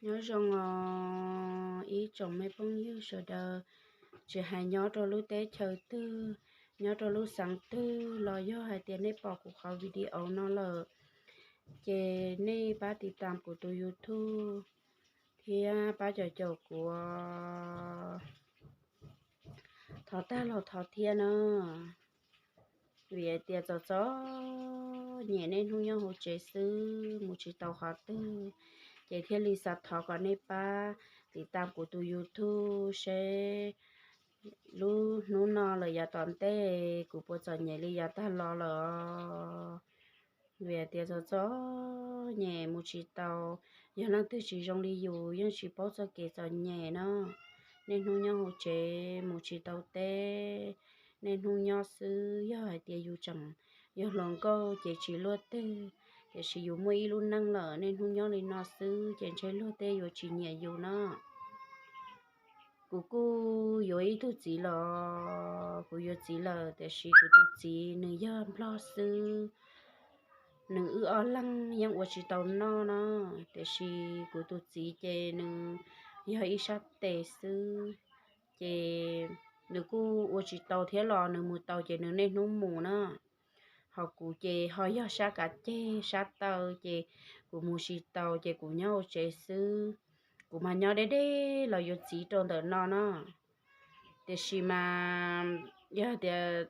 Nyob zoo os ib tsoom me phooj ywg sawv daws, tsis hais nyob rau lub teb chaws twg, nyob rau lub xeev twg los yog hais tias nej pom kuv qhov video no lawm, ces nej pab tiv tam kuv tus YouTube thiab pab caum caum kuv thov tag los thov thiab na. Vim hais tias txom txom nyem niaj hnub nyob hauv tsev xwb mus tsis tau qhov twg, ces thiaj li xav thov kom nej pab tiv tam kuv tus YouTube seb lub hnub no lawm yav tom ntej kuv puas txom nyem li yav tag los lawm. Vim hais tias txom txom nyem mus tsis tau, yog leej twg tsis zoo li yus yeej tsis paub txoj kev txom nyem na. Niaj hnub nyob hauv tsev mus tsis tau teb, niaj hnub nyob xwb. Yog hais tias yus tseem yog hluas nkauj ces tsis luaj twg, tiam sis yus muaj ib lub neej lawm niaj hnub nyob li no xwb ces ntshe luag tej yuav tsis nyiam yus na. Kuv kuj yuav ib tug txiv los kuv yuav txiv lawm, tiam sis kuv tus txiv nws yog Nplog xwb. Nws wb ob leeg yeej ua tsis tau noj na, tiam sis kuv tus txiv ces nws yog ib sab tes xwb, ces nws kuj ua tsis tau thiab los nws mus tau ces nws niaj hnub mus na. Ho kuv ces ho yog sab kav ceg sab taw ces kuv mus tsis tau ces kuv nyob hauv tsev xwb. Kuv mas nyob deb deb los yuav txiv rau ntawm no na. Tiam sis mas yog tias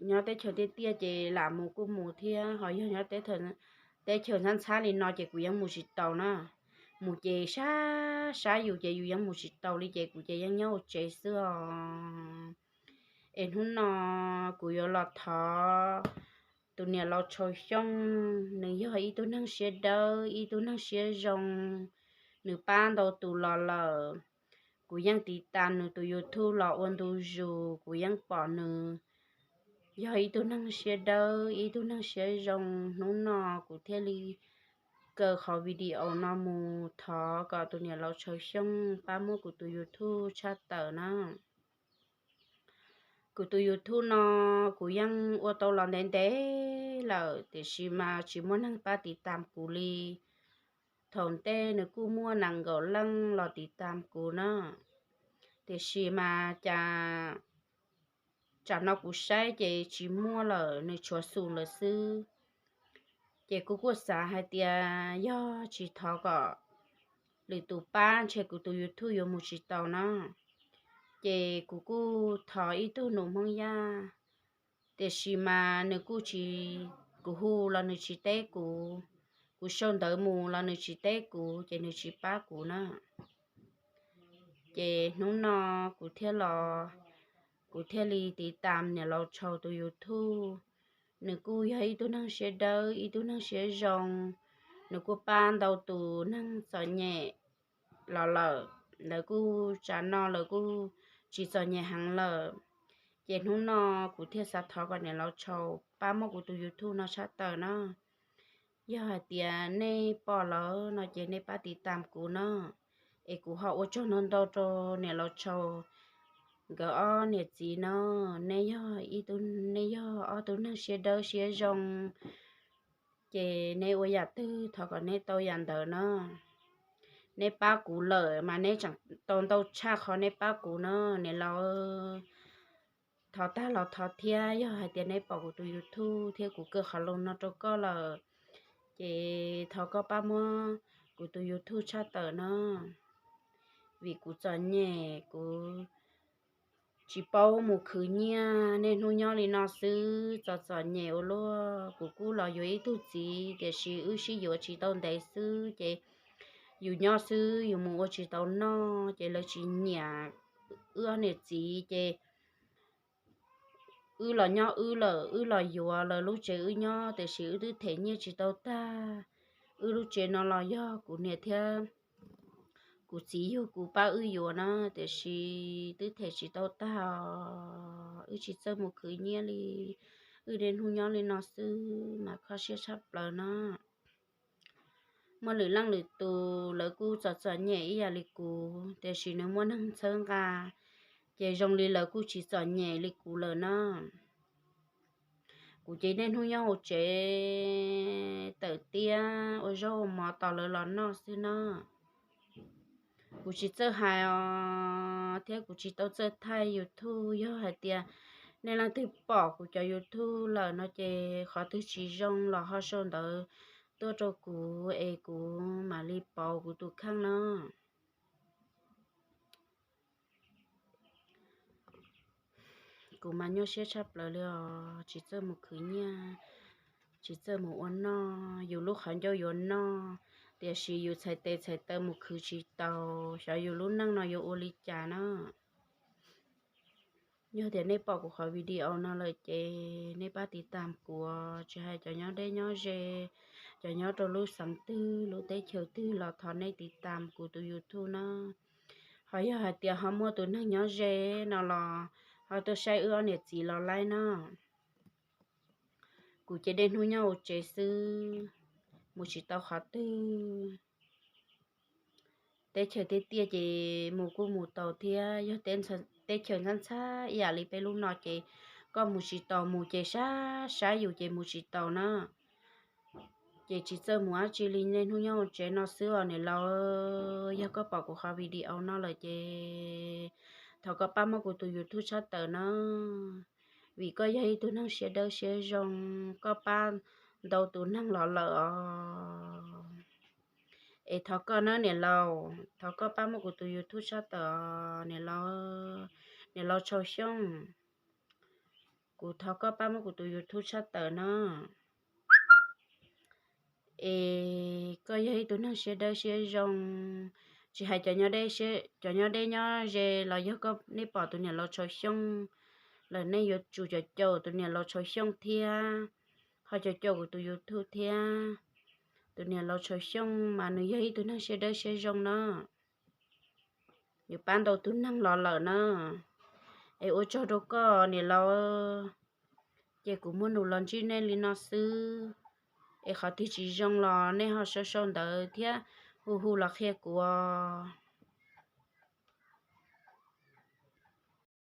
nyob teb chaws tiaj tiaj ces lam mus kuj mus thiab, ho yog nyob teb chaws ntxhab ntxhab li no ces kuv yeej mus tsis tau na. Mus ces sab sab yus ces yus yeej mus tsis tau li ces kuv ces yeej nyob hauv tsev xwb os. Es hnub no kuv yuav los thov tus niam laus Tshau Xyooj, nws yog ib tug neeg siab dawb, ib tug neeg siab zoo, nws pab ntau tus los lawm. Kuv yeej tiv tas nws tus YouTube los ua ntu zus, kuv yeej pom nws yog ib tug neeg siab dawb, ib tug neeg siab zoo. Hnub no kuv thiaj li kaw qhov video no mus thov kom tus niam laus Tshau Xyooj pab muab kuv tus YouTube tshaj tawm na. Kuv tus YouTube no kuv yeej ua tau los ntev ntev lawm, tiam sis mas tsis muaj neeg pab tiv tam kuv li. Thaum ntej nws kuj muaj nees nkaum leej los tiv tam kuv na, tiam sis mas cas tsam no kuv saib ces tsis muaj lawm, nws tshuav xum lawm xwb. Ces kuv kuj xav hais tias yog tsis thov kom lwm tus pab ntshe kuv tus YouTube yuav mus tsis tau na. Ces kuv kuj thov ib tug nus Hmoob Yaj, tiam sis mas nws kuj tsis, kuv hu los nws tsis teb kuv, kuv sau ntawv mus los nws tsis teb kuv ces nws tsis pab kuv na. Ces hnub no kuv thiaj los, kuv thiaj li tiv tam niam laus Tshau tus YouTube. Nws kuj yog ib tug neeg siab dawb, ib tug neeg siab zoo, nws kuj pab ntau tus neeg txom nyem los lawm, lawv kuj tsam no lawv kuj tsis txom nyem heev lawm. Ces hnub no kuv thiaj xav thov kom niam laus Tshau pab muab kuv tus YouTube no tshaj tawm na. Yog hais tias nej pom lawm no ces nej pab tiv tam kuv na. Es kuv ho ua tsaug ntau ntau rau niam laus Tshau nkawd ob niam txiv no. Nej yog ib tug, nej yog ob tug neeg siab dawb siab zoo, ces nej ua yam twg thov kom nej tau yam ntawd na. Nej pab kuv lawm mas nej tseem tau ntau tshaj qhov nej pab kuv na niam laus. Thov tag los thov thiab, yog hais tias nej pom kuv tus YouTube thiab kuv kaw qhov lus no rau koj lawm, ces thov koj pab muab kuv tus YouTube tshaj tawm na. Vim kuv txom nyem, kuv tsis paub mus khwv nyiaj, niaj hnub nyob li no xwb, txom txom nyem ua luaj. Kuv kuj los yuav ib tug txiv, tiam sis wb sib yuav tsis tau ntev xwb, ces yus nyob xwb yus mus ua tsis tau noj, ces lawv tsis nyiam wb ob niam txiv, ces wb los nyob wb lawm, wb los yuav lawv lub tsev wb nyob, tiam sis wb twb them nyiaj tsis tau tag. Wb lub tsev no los yog kuv niam thiab kuv txiv yug kuv pab wb yuav na, tiam sis twb them tsis tau tag os. Wb tsis txawj mus khwv nyiaj li, wb niaj hnub nyob li no xwb mas kho siab tshaj plaws na. Muaj lwm leej lwm tus lawv kuj txom txom nyem ib yam li kuv, tiam sis nws muaj neeg txhawb nqa, ces zoo li lawv kuj tsis txom nyem li kuv lawm na. Kuv ces niaj hnub nyob hauv tsev tawm tiab ua zaub ua mov tos lawv los noj xwb na. Kuv tsis txawj hais os, thiab kuv tsis tau txawj thaij YouTube. Yog hais tias nej leej twg pom kuv cov YouTube lawm no ces qhov twg tsis zoo los ho sau ntawv tuaj rau kuv es kuv mam li pauv kuv tus kheej na. Kuv mas nyuaj siab tshaj plaws li os, tsis txawj mus khwv nyiaj, tsis txawj mus ua noj. Yus lub qhov ncauj yuav noj, tiam sis yus txhais tes txhais taw mus khwv tsis tau, xyov yus lub neej no yuav ua li cas na. Yog tias nej pom kuv qhov video no lawm ces nej pab tiv tam kuv, tsis hais cov nyob deb nyob ze, cov nyob rau lub xeev twg lub teb chaws twg los thov nej tiv tam kuv tus YouTube na. Ho yog hais tias ho muaj tus neeg nyob ze no los ho tuaj saib wb ob niam txiv los laib na. Kuv ces dej hnub nyob hauv tsev xwb, mus tsis tau qhov twg. Teb chaws tiaj tiaj ces mus kuj mus tau thiab, yog teb chaws ntxhab ntxhab ib yam li peb lub no ces koj mus tsis taus, mus ces sab sab yus ces mus tsis taus na. Ces tsis txawj mus dab tsi li, niaj hnub nyob hauv tsev no xwb os niam laus. Yog koj pom kuv qhov video no lawm ces thov koj pab muab kuv tus YouTube tshaj tawm na, vim koj yog ib tug neeg siab dawb siab zoo, koj pab ntau tus neeg los lawm os. Es thov koj na niam laus, thov koj pab muab kuv tus YouTube tshaj tawm os niam laus, niam laus Tshau Xyooj. Kuv thov koj pab muab kuv tus YouTube tshaj tawm na. Es koj yog ib tug neeg siab dawb siab zoo, tsis hais cov nyob deb nyob ze los yog koj, nej pom tus niam laus Tshau Xyooj lawm nej yuav tsum caum caum tus niam laus Tshau Xyooj thiab, ho caum caum kuv tus YouTube thiab. Tus niam laus Tshau Xyooj mas nws yog ib tug neeg siab dawb siab zoo na. Nws pab ntau tus neeg los lawm na. Es ua tsaug rau koj niam laus, ces kuv muaj nus los ntsib nej li no xwb. Es qhov twg tsis zoo los nej ho sau sau ntawv thiab hu hu los qhia kuv os.